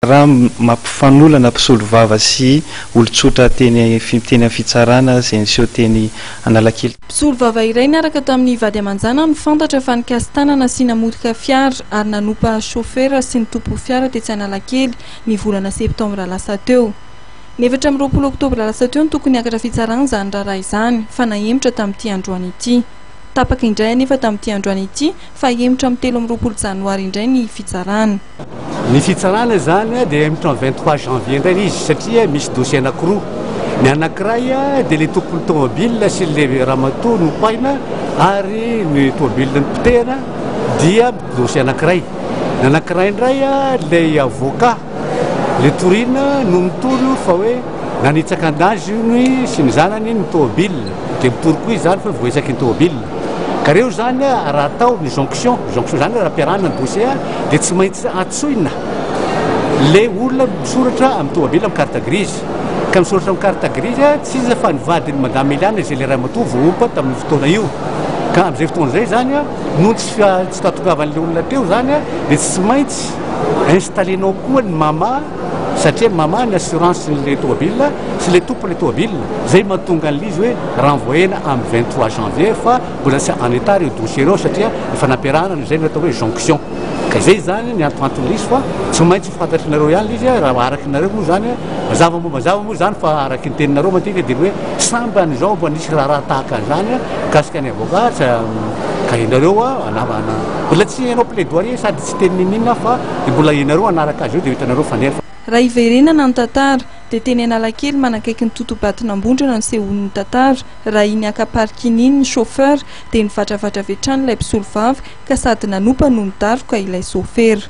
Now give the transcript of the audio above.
Raharaha mampifanolana mpisolovava sy olon-tsotra teny teny amin'ny fitsarana izay niseho teny Analakely. Mpisolovava iray niaraka tamin'ny vady aman-janany no fantatra fa nikasi-tanana sy namotika fiara ary nanompa chauffeur sy ny tompon'ny fiara tetsy Analakely ny volana septambra lasa teo. Ny 24 oktobra lasa teo no tokony hiakatra fitsarana izany raharaha izany fa nahemotra tamin'ity androany ity. Tapaka indray anefa tamin'ity androany ity fa hemotra amin'ny 23 janoary indray ny fitsarana. Ny fitsarana izany dia hemotra amin'ny 23 janvier indray izy satria misy dossier anankiroa. Ny anankiray dia ilay tompon'ny tomobile sy ilay ramatoa nopaina ary ny tomobile nipotehana dia dossier anankiray. Ny anankiray indray ilay avocat ilay toriana no mitory fa hoe nanitsaka anazy hono sy ny zanany ny tomobile dia mitory koa izy izany fa hoe voaitsaky ny tomobile. Ka reo zany raha atao ny jonction, jonction zany raha ampiarahana ny dossier dia tsy maintsy antsoina le olona misoratra amin'ny tomobile amin'ny carte grise. Ka misoratra amin'ny carte grise tsy iza fa ny vadin'i madame Eliana izay le ramatoa voaompa tamin'io fotoana io. Ka amin'izay fotoana izay zany noho ny tsy tsy fahatongavan'le olona teo zany dia tsy maintsy installenao koa ny mama satria mama ny assurance n'le tomobile sy le tompon'le tomobile. Zay mahatonga an'le izy hoe renvoyer-na amin'ny 23 janvier fa mbola tsy en état ireo dossier ireo satria efa nampiarahana ny izay no atao hoe jonction. Ka izay zany ny antoanton'le izy fa tsy maintsy ho fantatrinareo ihany le izy raha arakinareo moa zany mazava moa mazava moa zany fa araky ny teninareo matetika dia ny hoe sambany izao mba nisy raharaha tahaka an'izany mikasika ny avocat ka ianareo anavana mbola tsy hanao plaidoirie sady tsy teny niniana fa dia mbola ianareo hanaraka azy eo dia ho hitanareo fandeha. Raha hiverenana ny tantara dia teny Analakely manakaiky ny totobaton'Ambondrona no nisehoan'ny tantara, raha iny haka parking iny ny chauffeur dia nivatravatra avy hatrany ilay mpisolovava ka sady nanopa no nidaroka ilay sôfera.